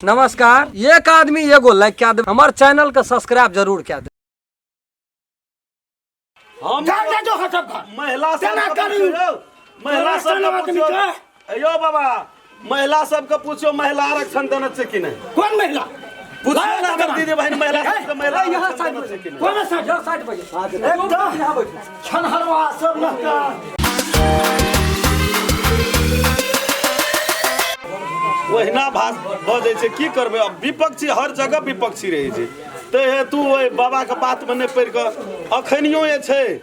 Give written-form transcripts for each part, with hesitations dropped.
नमस्कार। एक आदमी एगो लाइक कए देब, हमर चैनल के सब्सक्राइब जरूर कए देब। हम जा जा जो हटब घर महिला तेना सबके करू। पूछियौ, महिला राष्ट्र सबके आदमी पूछियौ। के। यौ बाबा, महिला सबके पूछियौ महिला आरक्षण देने छै कि नहि। कोन महिला? पूछियौ ने हमर दीदी बहिन, महिला सबके महिला यहाँ आरक्षण साइड देने छै कि नहि। कोन साइड? यहाँ साइड पर। एकदम यहाँ बैठू। छनहरवा सब नहका। ओहिना भाष बजै छै, की करबै अब, विपक्षी हर जगह विपक्षी रहै छै। ताहि हेतु ओहि बाबाके बातमे नहि पड़ि कऽ अखनियो जे छै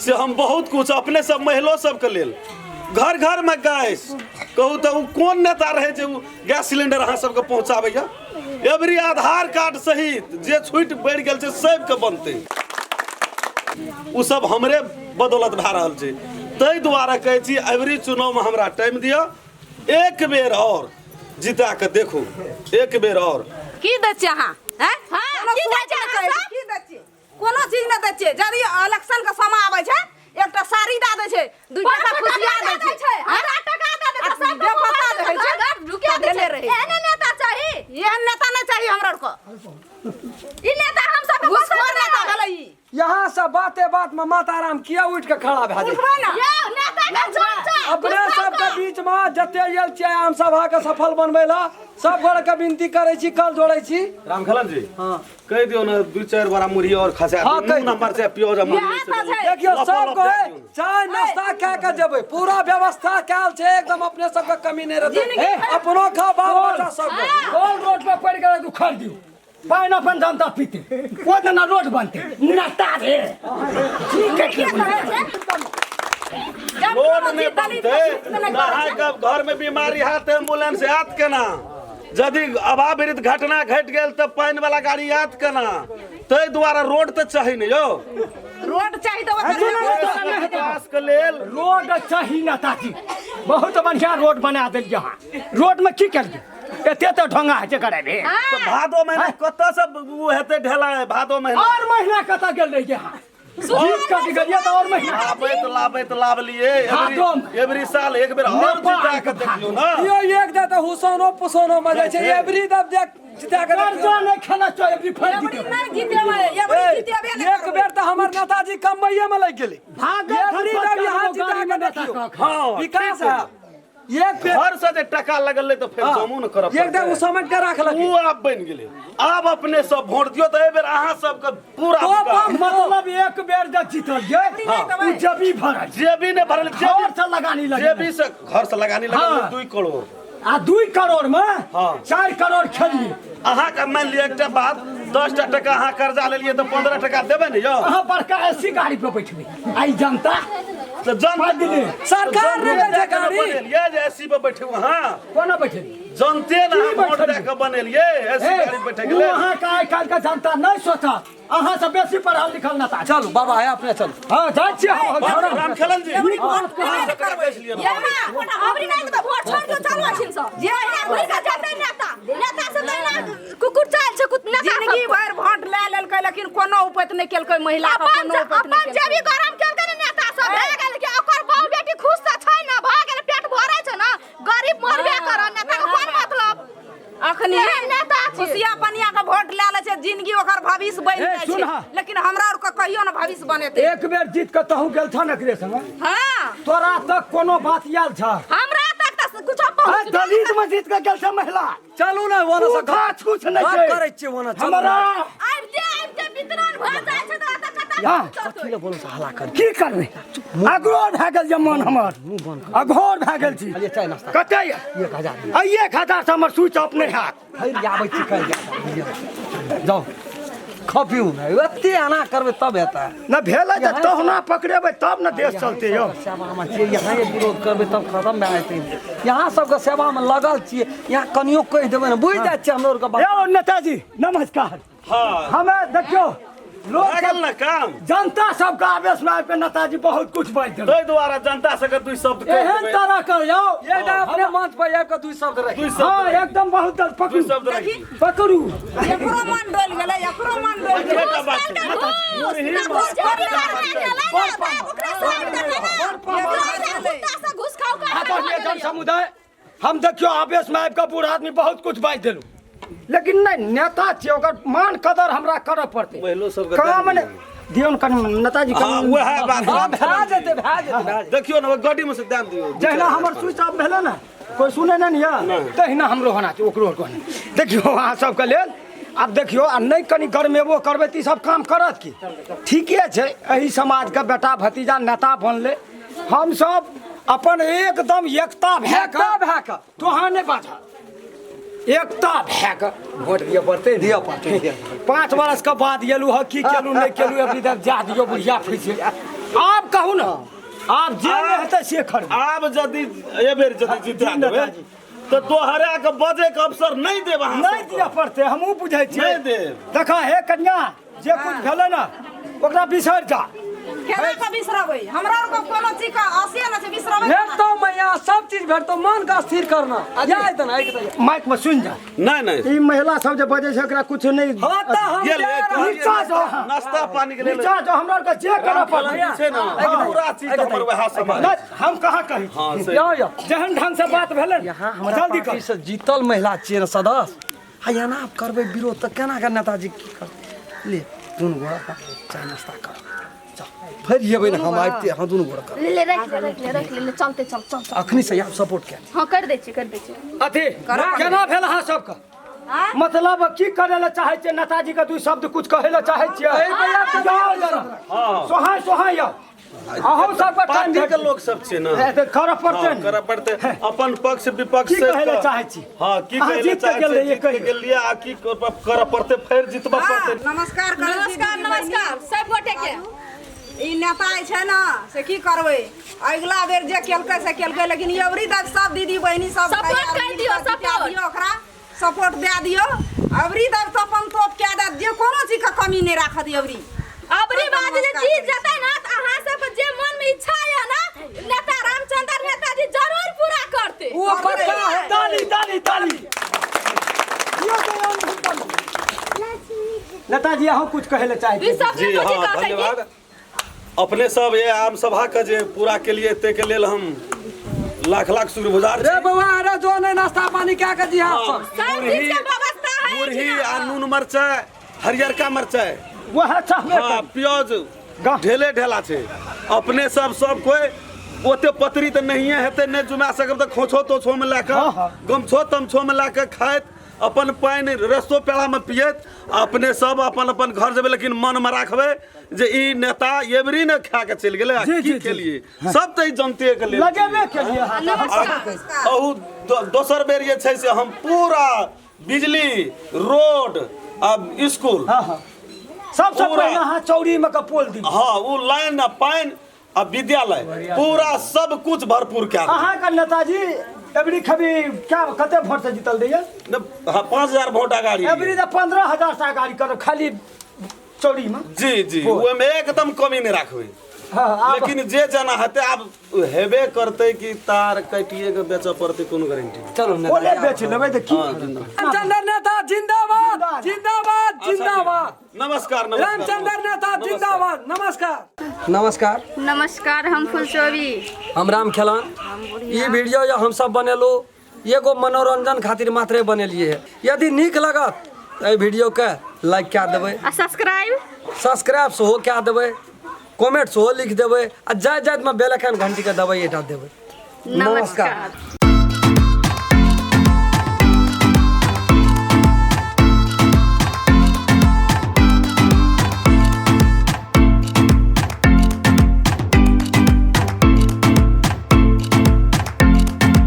से हम बहुत कुछ अपने सब महिलो सबके लेल घर घरमे गैस कहू तऽ ओ कोन नेता रहै जे ओ गैस सिलेंडर अहाँ सबके पहुँचाबैया। एवरी आधार कार्ड सहित जे छूटि बढ़ि गेल छै सबके बनतै, ओ सब हमरे बदौलत भए रहल छै। ताहि दुआरे कहै छी एवरी चुनावमे हमरा टाइम दिअ, एक बेर और जिता के देखू, एक बेर और। की दै छियै अहाँ? हैं? हाँ, कोनो की दै सुआइत छियै नहि अहाँ कहै छै, सब? की दै छियै? कोनो चीज नहि दै छियै। जदि इलेक्शन के समय आबै छै, एकटा साड़ी दए दै छै, दू पाँच टका टका खुशिया दए दै दै छै। छै, हमरा टका दए दै छै, आ सबके बेपत्ता मोबाइल रहै छै, घर घर ढुकिया तऽ दै भेले छै। रहै छै। एहने नेता चाही। एहन नेता नहि चाही हमरा आरके। ई नेता हम सबके घूसखोर पसंद नेता नहि। भेलै ई। यहाँ सब बाते बात में माताराम किया उठ के खड़ा भए जाइ? उठबै ने। यौ, नेता के चमचा, अपने घुसखोर सबके बीच में जते आयल छियै आम सभा के सफल बनबै ला, सब गोरे के विनती करै छी, कल जोड़ै छी। रामखेलन जी, हाँ। कहि दियौ ने दू चारि बोरा मुरही और खसा हाँ, दियौ। कहि नून आ मरचाइ प्याज आ मुरही इएह से तऽ छै। देखियौ लपा सब लप कोइ दए दियौ ने। चाय नाश्ता कए के जेबै, पूरा व्यवस्था कयल छै एकदम, अपने सबके कमी नहि रहतै। जिनगी भरि- अपनो खाओ, बाल बच्चा सब। कोन रोड पर पड़ि गेलै तऽ उखाड़ि दियौ, पानि अपन जनता पीते, कोन दिना रोड बनते नेता रे। ठीक है, के कहै छै? जब रोड कोनो नहि चीज दलित बनतै के नहि करै छै। अहाँके घर में बीमारी हैत एम्बुलेंस आयत केना? यदि अभावृत घटना घटि गेल तऽ पानि वाला गाड़ी आयत केना? ताहि दुआरे रोड तऽ चाही ने यौ। रोड चाही तऽ ओकर विकास के लेल रोड चाही नेताजी। बहुत बढ़िया रोड बना देलियै अहाँ। रोड में की केलियै? एते तऽ ढोंगा होइ छै करेबे। तऽ भादो महीना कतऽ से ओ हेतै ढेलाइ भादो महीना? और महीना कतऽ गेल रहियै अहाँ? जीत कऽ गेलियै तऽ और महीना लाबैत लाबैत लाबलियै। भादोमे। एवरी साल एक बेर और जिता के देखियौ ने। यो एक दे तऽ हुसनो पुसनो मजे छै। एवरी दब देख जिता के देखियौ। कर्जा नहि खेना चाही, एबरी फाड़ि एबरी दियौ। नहि जितेबै, एबरी जितेबे नहि एक करबै। बेर तऽ हमर नेताजी कमबैये में लागि गेलै। भागल एवरी धरपकड़ दब यहाँ गाड़ी जिता में के नेता देखियौ। कऽ खा। हाँ, विकास ठीक है एक बेर। घर से जे टका लगल रहै तऽ फेर जमो ने करऽ एक दे ओ समझ के राखलक। ओ आब बनि गेलै, आब अपने सब वोट दियौ तऽ एहि बेर अहाँ सबके पूरा तो विकास। बम मतलब एक बेर जे जीतलियै हाँ। ओ जेबी भरल, जेबी नहि भरल, घर से लगानी लगे, जेबी से घर से लगानी लगल। हाँ। 2 करोड़ आ 2 करोड़ में हाँ। 4 करोड़ खेलिए। अहाँके मानि लिअ एकटा बात, 10 टा टका अहाँ कर्जा लेलियै तऽ 15 टका देबै ने यौ? अहाँ बड़का एसी गाड़ी पे बैठबै, आई जनता तऽ जनता पाइ दिले। सरकार ने दै छै गाड़ी। बनेलियै जे एसी पे बैठू अहाँ? कोना बैठेलियै? जनते ने की अहाँ वोट बैठलियै? दए कऽ बनेलियै एसी ए, गाड़ी बैठे के ओ लेल। अहाँ के आइ काल्हि के जनता नहि सोचत, अहाँ से बेसी पढ़ल लिखल नेता छै। चलू बाबा, है अपने चलू। हाँ, जाइ छियै हम। रामखेलन जी, नीक बात कहै। अहाँ सबके बैस लिअ ने। अबरी नहि तऽ वोट छोड़ दियौ, चलू अखिन सब। जे अहिना घुरि कऽ जेतै नेता, नेता सब तऽ अहिना कुकुर चालि छै नेता जिंदगी सबके। भरि वोट लए लेलकै, लेकिन कोनो उपैत नहि केलकै महिला के, अपन कोनो उपैत नहि अपन जेबी केलकै। गरम केलकै ने नेता सब, भए गेल कि ओकर बहु बेटी खुश तऽ छै ने, भऽ गेल, पेट भरै छै ने, गरीब मरबे करत, नेता के कोन मतलब? अखनी एहन नेता छै। खुशिया पनिया के वोट लए लै छै, जिंदगी ओकर भविष्य बनि ए, जाइ सुन छै, हा। लेकिन हमरा आर के कहियो ने भविष्य बनेतै। एक बेर जीत के तहू गेल छ ने एकरे संगे? हाँ। तोरा तक कोनो बात आयल छ? हमरा तक तऽ कुछो आ, पहुँच दलित में जीत के गेल छ महिला। चलू ने ओने से। खाच कुछ नहीं गप छै। करै छियै ओने, चलू हमरा ने। आबिते आबिते वितरण भऽ जाइ छै तऽ एतऽ कतऽ या। पहुँचतै? कथी लए बोलो से हल्ला कर? की करबै, अघोर भए गेल जे मन हमर अघोर भए गेल छी। खाली चाय नाश्ता। कते यऽ? 1000। आ 1000 से हमर स्विच ऑफ नहि हैत। फेर आबै छी काल्हि जायब। जाउ खपिउ ने, एते एना करबै तब हेतै। न भेलै तऽ तहुना पकड़ेबै तब ने देश चलतै यौ। सेवामे छियै यहाँ, जे विरोध करबै तब खतम भए जेतै। यहाँ सबके सेवामे लगल छियै, यहाँ कनियो कहि देबै ने बुझि जाइ छियै हमरो आरके बात। यौ नेताजी नमस्कार। हाँ। हमे देखियौ लोग भए गेल ने काम। जनता सबके आवेश में आबि के नेताजी बहुत कुछ बाजि देलक। ताहि दुआरे जनता सबके दू शब्द कहि एहन देबै। तरह के यौ एकटा अपने मंच पर आबि कऽ दू शब्द रखी। दू शब्द हाँ, रखी। एकदम बहुत दल दू पकड़ू। शब्द रखी। पकड़ू। एकरो मन डोलि गेलै, एकरो मन डोलि गेलै। एकटा बात छै। घूस घूस चोरी करना गेलै ने, ओकरा साइड देखै ने, कुत्ता से घूस खाउ का। आदरणीय जन समुदाय, हम देखियो आवेश में आबि कऽ बूढ़ आदमी बहुत कुछ बाजि देलहुँ। लेकिन नहि नेता छियै, ओकर मान कदर हमरा करऽ पड़तै। महिलो सबके काम दान नहि दियौ ने कनि नेताजी। हँ, कनि उएह बात। हँ, भए जेतै, भए जेतै, भए जेतै। देखियौ ने, ओहि गाड़ी में से दान दियौ। जहिना हमर स्विच ऑफ भेलै ने, कोइ सुनै नहि ने यऽ, तहिना हमरो होना छै, ओकरो होना। देखियौ, अहाँ सबके लेल आब देखियौ, आ नहि कनि गरमेबो करबै तऽ ई सब काम करत की? ठीके छै, एहि समाजके बेटा भतीजा नेता बनलै। हमसब अपन एकदम एकता भए एकता कऽ भए कऽ। तोहाँ नहि बाजह, एकता भए कऽ वोट दिअ पड़तै। दिअ पड़तै, दिअ। 5 वर्ष के बाद एलू हँ, की केलू नहि केलू, अभी तक जा दियौ बुढ़िया फुसि। आब कहू ने, आब जे नहि हेतै से करबै। आब यदि एहि बेर यदि जिता देबै नेताजी। तऽ तोहरा के बजै के अवसर नहि देब अहाँ नहि सबके। दिअ पड़तै, हमहूँ बुझै छियै। नहि देब। देखा हे कन्या, जे कुछ भेलै ने ओकरा बिसरि जा। केना के बिसरबै? हमरा आरके कोनो चीज के आसे नहि छै, बिसरबै केना? भेटतौ मैया, सब चीज भेटतौ, मन के स्थिर करना। जाय तऽ ने, एक माइक में सुनि जा। नहि नहि। ई महिला सब जे बजै छै ओकरा कुछ नहि। हँ, तऽ हम गेल जा रहल एक छी। नीचा जाओ अहाँ। नाश्ता पानी के लेल नीचा जाओ, हमरा आरके जे करऽ पड़तै छै ने, पूरा चीज तऽ हमर वएह समाज। नहि, हम कहाँ कहै छी? हँ, सही। यौ यौ, जेहन ढंग से बात भेलै ने, यहाँ हमरा जल्दी पार्टी कर। से जीतल महिला छियै ने सदस्य, आ एना आब करबै विरोध तऽ केना के नेताजी की करतै? ले दुनू गोरा चाय नाश्ता कर, चल फेर एबै ने हम आबिते। हँ, दुनू गोरा कर। ले ले, रख ले, रख ले, रख ले, ले, चलते चल चल चल। अखनी से आब सपोर्ट कए। हाँ, कर दै छी, कर दै छी। अथी केना भेल अहाँ सबके? मतलब की करे लए चाहै छियै? नेताजी के दू शब्द कुछ कहै लए चाहै छियै? जाउ जरा। सोहाय सोहाय यौ, अहूँ सबके टाइम पार्टी के लोक सब छै ने। करऽ पड़तै हँ, ने। करऽ पड़तै अपन पक्ष विपक्ष की से कहै लए तऽ- चाहै छी? हँ, की अहाँ कहै लए जीत के चाहै गेल छी? रहियै, जीत के कहियौ। गेलियै, आ की करऽ पड़तै? फेर जितबऽ पड़तै। नमस्कार करै छी नमस्कार दीदी नमस्कार बहिनी। सब गोटे के। ई नेता जे छै ने से की करबै, अगिला बेर जे केलकै से केलकै, लेकिन अबरी तक सब दीदी बहिनी सब सपोर्ट तैयार कर मिल दियौ, कऽ जिता सपोर्ट। दियौ, ओकरा सपोर्ट दए दियौ। अबरी तक तऽ अपन तोप कए देत जे कोनो चीज के कमी नहि राखत अबरी। अबरी बाद जे जीत जेतै ना तऽ अहाँ सबके जे मन में इच्छा यऽ ना, नेता रामचंद्र नेताजी जरूर पूरा करतै। ओ पक्का है। ताली ताली ताली। नेताजी, अहूँ कुछ कहै लए चाहै ई छी? सब जी ने हाँ, कहै की धन्यवाद। अपने सब ये आम सभा के जे पूरा के लिए ते के लेल हम लाख लाख शुक्रगुजार रे छी। बौआ, अरे जो नहीं नाश्ता पानी क्या कर दिया सब। सब चीज के व्यवस्था है। मुरही आ नून मरचाइ, हरियरका मरचाइ वएह चाहबे हाँ, करी। प्याज गाह। ढेले ढेला छै। अपने सब सब कोइ ओते पतरी तऽ नहिए हेतै, नहि जुमा सकब तऽ खोछो तोछो में लए कऽ, हाँ, हाँ। गमछो तमछो में लए कऽ खाइत, अपन पानि रस्तो पेड़ा में पियैत अपने सब अपन अपन घर जेबै, लेकिन मन में राखबै जे ई नेता एबरी ने खा के चलि गेलै आ जी, की जी, जी। केलिए सब तऽ ई जनते के लेल। लगेबे केलिए अहाँ। नमस्कार। अहू दोसर बेर जे छै से हम पूरा बिजली, रोड आ स्कूल। हाँ हाँ, सबसे पूरा। पहिने अहाँ चौरी में के पोल दी। हाँ, ओ लाइन आ पानि आ विद्यालय पूरा सब कुछ भरपूर कए देबै। अहाँके नेताजी एबरी खबी क्या कते वोट से जीतल रहियै? ने, हाँ, 5000 वोट अगाड़ी। एबरी तऽ 15,000 से अगाड़ी करब खाली चौरी में। जी जी, ओहिमे एकदम कमी नहि राखबै। हाँ, आब लेकिन जे जेना हेतै, आब हेबे करतै कि तार काटिए के बेचऽ पड़तै, कोनो गारंटी नहि। चलो पोले नेताजी। बेच लेबै तऽ की? रामचंद्र नेता जिंदाबाद, जिंदाबाद, जिंदाबाद। नमस्कार, नमस्कार। रामचंद्र नेता जिंदाबाद। नमस्कार, नमस्कार। नमस्कार, हम फुलचोरी। हम राम खेलान। ई वीडियो ये हम सब बनेलहुँ एगो मनोरंजन खातिर मात्रे बनेलिए है। यदि नीक लगत तऽ एहि वीडियो के लाइक कए देबै आ सब्सक्राइब। सब्सक्राइब सेहो कए देबै, कमेंट सेहो लिख देबै आ जाइत जाइतमे बेल आइकन घंटीके दबाइए टा देबै। नमस्कार।